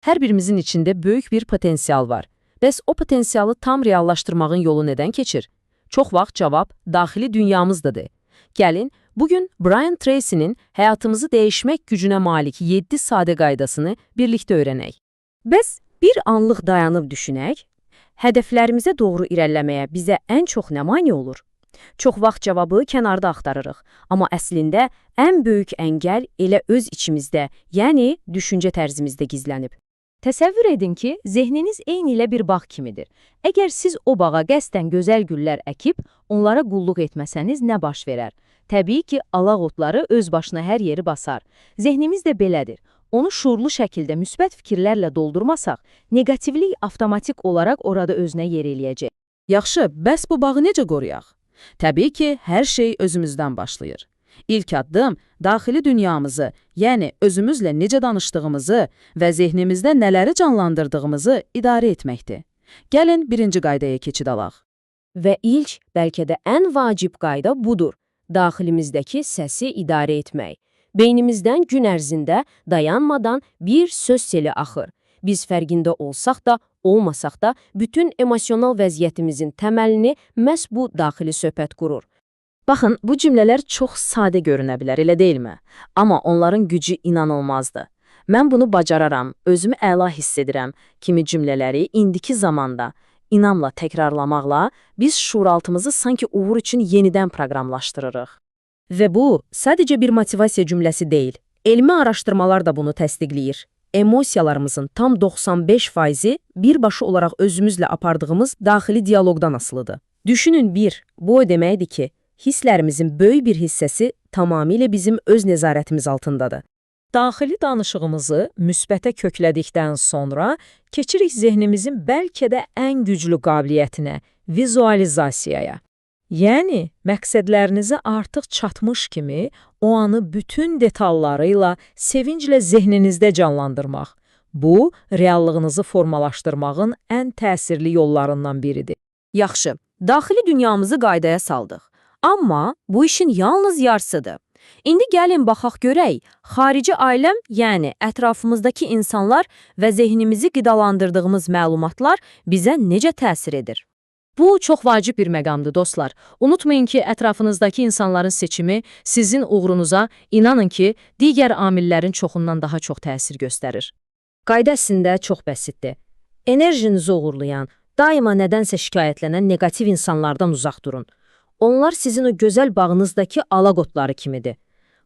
Hər birimizin içində böyük bir potensial var. Bəs o potensialı tam reallaşdırmağın yolu nədən keçir? Çox vaxt cavab daxili dünyamızdadır. Gəlin, bugün Brian Tracy'nin həyatımızı dəyişmək gücünə malik 7 sadə qaydasını birlikdə öyrənək. Bəs bir anlıq dayanıb düşünək, hədəflərimizə doğru irəliləməyə bizə ən çox nə mane olur? Çox vaxt cavabı kənarda axtarırıq, amma əslində ən böyük əngəl elə öz içimizdə, yəni düşüncə tərzimizdə gizlənib. Təsəvvür edin ki, zehniniz eynilə bir bağ kimidir. Əgər siz o bağa qəsdən gözəl güllər əkib, onlara qulluq etməsəniz nə baş verər? Təbii ki, alaq otları öz başına hər yeri basar. Zehnimiz də belədir. Onu şuurlu şəkildə müsbət fikirlərlə doldurmasaq, neqativlik avtomatik olaraq orada özünə yer eləyəcək. Yaxşı, bəs bu bağı necə qoruyaq? Təbii ki, hər şey özümüzdən başlayır. İlk addım daxili dünyamızı, yəni özümüzlə necə danışdığımızı və zehnimizdə nələri canlandırdığımızı idarə etməkdir. Gəlin birinci qaydaya keçid alaq. Və ilk, bəlkə də ən vacib qayda budur. Daxilimizdəki səsi idarə etmək. Beynimizdən gün ərzində dayanmadan bir söz seli axır. Biz fərqində olsaq da, olmasaq da bütün emosional vəziyyətimizin təməlini məhz bu daxili söhbət qurur. Baxın, bu cümlələr çox sadə görünə bilər, elə deyilmi? Amma onların gücü inanılmazdır. Mən bunu bacararam, özümü əla hiss edirəm kimi cümlələri indiki zamanda inamla təkrarlamaqla biz şuuraltımızı sanki uğur üçün yenidən proqramlaşdırırıq. Və bu, sadəcə bir motivasiya cümləsi deyil. Elmi araşdırmalar da bunu təsdiqləyir. Emosiyalarımızın tam 95%-i birbaşa olaraq özümüzlə apardığımız daxili dialoqdan asılıdır. Düşünün bir, bu o deməkdir ki, hisslərimizin böyük bir hissəsi tamamilə bizim öz nəzarətimiz altındadır. Daxili danışığımızı müsbətə köklədikdən sonra keçirik zehnimizin bəlkə də ən güclü qabiliyyətinə, vizualizasiyaya. Yəni, məqsədlərinizə artıq çatmış kimi o anı bütün detalları ilə sevinclə zehninizdə canlandırmaq. Bu, reallığınızı formalaşdırmağın ən təsirli yollarından biridir. Yaxşı, daxili dünyamızı qaydaya saldıq. Amma bu işin yalnız yarısıdır. İndi gəlin baxaq görək, xarici aləm, yəni ətrafımızdakı insanlar və zehnimizi qidalandırdığımız məlumatlar bizə necə təsir edir? Bu çox vacib bir məqamdır dostlar. Unutmayın ki, ətrafınızdakı insanların seçimi sizin uğurunuza, inanın ki, digər amillərin çoxundan daha çox təsir göstərir. Qayda əslində çox bəsitdir. Enerjinizi oğurlayan, daima nədənsə şikayətlənən neqativ insanlardan uzaq durun. Onlar sizin o gözəl bağınızdakı alaq otları kimidir.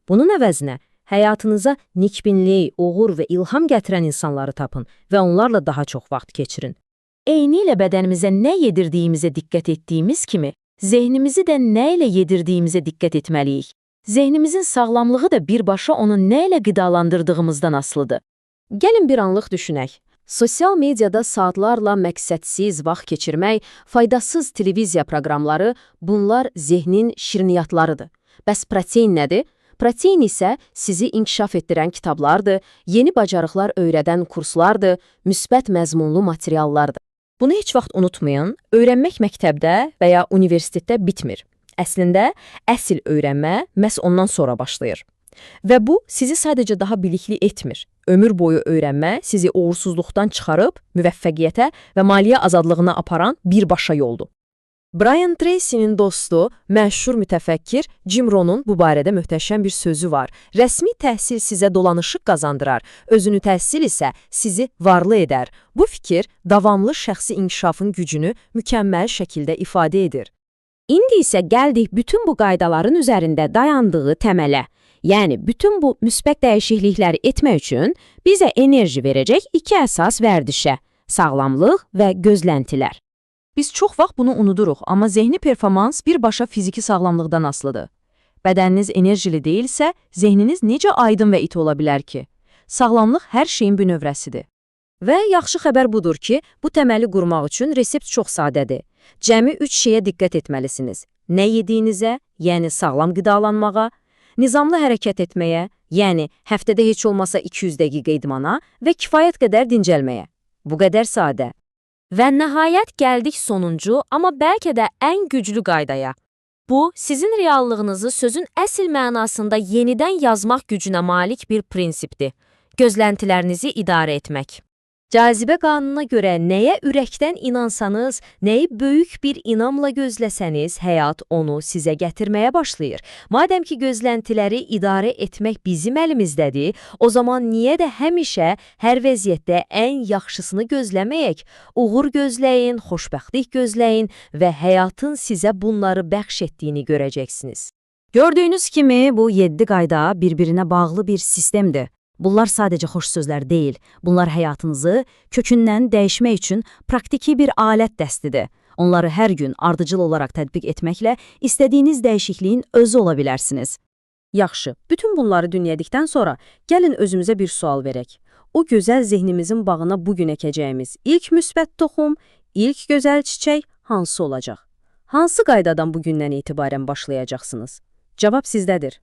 Bunun əvəzinə həyatınıza nikbinlik, uğur və ilham gətirən insanları tapın və onlarla daha çox vaxt keçirin. Eynilə bədənimizə nə yedirdiyimizə diqqət etdiyimiz kimi, zehnimizi də nə ilə yedirdiyimizə diqqət etməliyik. Zehnimizin sağlamlığı da birbaşa onu nə ilə qidalandırdığımızdan asılıdır. Gəlin bir anlıq düşünək. Sosial mediada saatlarla məqsədsiz vaxt keçirmək, faydasız televiziya proqramları, bunlar zehnin şirniyyatlarıdır. Bəs protein nədir? Protein isə sizi inkişaf etdirən kitablardır, yeni bacarıqlar öyrədən kurslardır, müsbət məzmunlu materiallardır. Bunu heç vaxt unutmayın, öyrənmək məktəbdə və ya universitetdə bitmir. Əslində, əsl öyrənmə məhz ondan sonra başlayır. Və bu, sizi sadəcə daha bilikli etmir. Ömür boyu öyrənmə sizi uğursuzluqdan çıxarıb müvəffəqiyyətə və maliyyə azadlığına aparan birbaşa yoldur. Brian Tracy'nin dostu, məşhur mütəfəkkir Jim Rohn'un bu barədə möhtəşəm bir sözü var. Rəsmi təhsil sizə dolanışıq qazandırar, özünü təhsil isə sizi varlı edər. Bu fikir davamlı şəxsi inkişafın gücünü mükəmməl şəkildə ifadə edir. İndi isə gəldik bütün bu qaydaların üzərində dayandığı təmələ. Yəni bütün bu müsbət dəyişiklikləri etmək üçün bizə enerji verəcək iki əsas vərdişə: sağlamlıq və gözləntilər. Biz çox vaxt bunu unuduruq, amma zehni performans birbaşa fiziki sağlamlıqdan asılıdır. Bədəniniz enerjili deyilsə, zehniniz necə aydın və iti ola bilər ki? Sağlamlıq hər şeyin bünövrəsidir. Və yaxşı xəbər budur ki, bu təməli qurmaq üçün resept çox sadədir. Cəmi 3 şeyə diqqət etməlisiniz. Nə yediyinizə, yəni sağlam qidalanmağa, nizamlı hərəkət etməyə, yəni həftədə heç olmasa 200 dəqiqə idmana və kifayət qədər dincəlməyə. Bu qədər sadə. Və nəhayət gəldik sonuncu, amma bəlkə də ən güclü qaydaya. Bu, sizin reallığınızı sözün əsl mənasında yenidən yazmaq gücünə malik bir prinsipdir. Gözləntilərinizi idarə etmək. Cazibə qanununa görə nəyə ürəkdən inansanız, nəyi böyük bir inamla gözləsəniz, həyat onu sizə gətirməyə başlayır. Madəm ki gözləntiləri idarə etmək bizim əlimizdədir, o zaman niyə də həmişə hər vəziyyətdə ən yaxşısını gözləməyək? Uğur gözləyin, xoşbəxtlik gözləyin və həyatın sizə bunları bəxş etdiyini görəcəksiniz. Gördüyünüz kimi bu 7 qayda bir-birinə bağlı bir sistemdir. Bunlar sadəcə xoş sözlər deyil, bunlar həyatınızı kökündən dəyişmək üçün praktiki bir alət dəstidir. Onları hər gün ardıcıl olaraq tətbiq etməklə istədiyiniz dəyişikliyin özü ola bilərsiniz. Yaxşı, bütün bunları dinlədikdən sonra gəlin özümüzə bir sual verək. O gözəl zehnimizin bağına bugün əkəcəyimiz ilk müsbət toxum, ilk gözəl çiçək hansı olacaq? Hansı qaydadan bugündən etibarən başlayacaqsınız? Cavab sizdədir.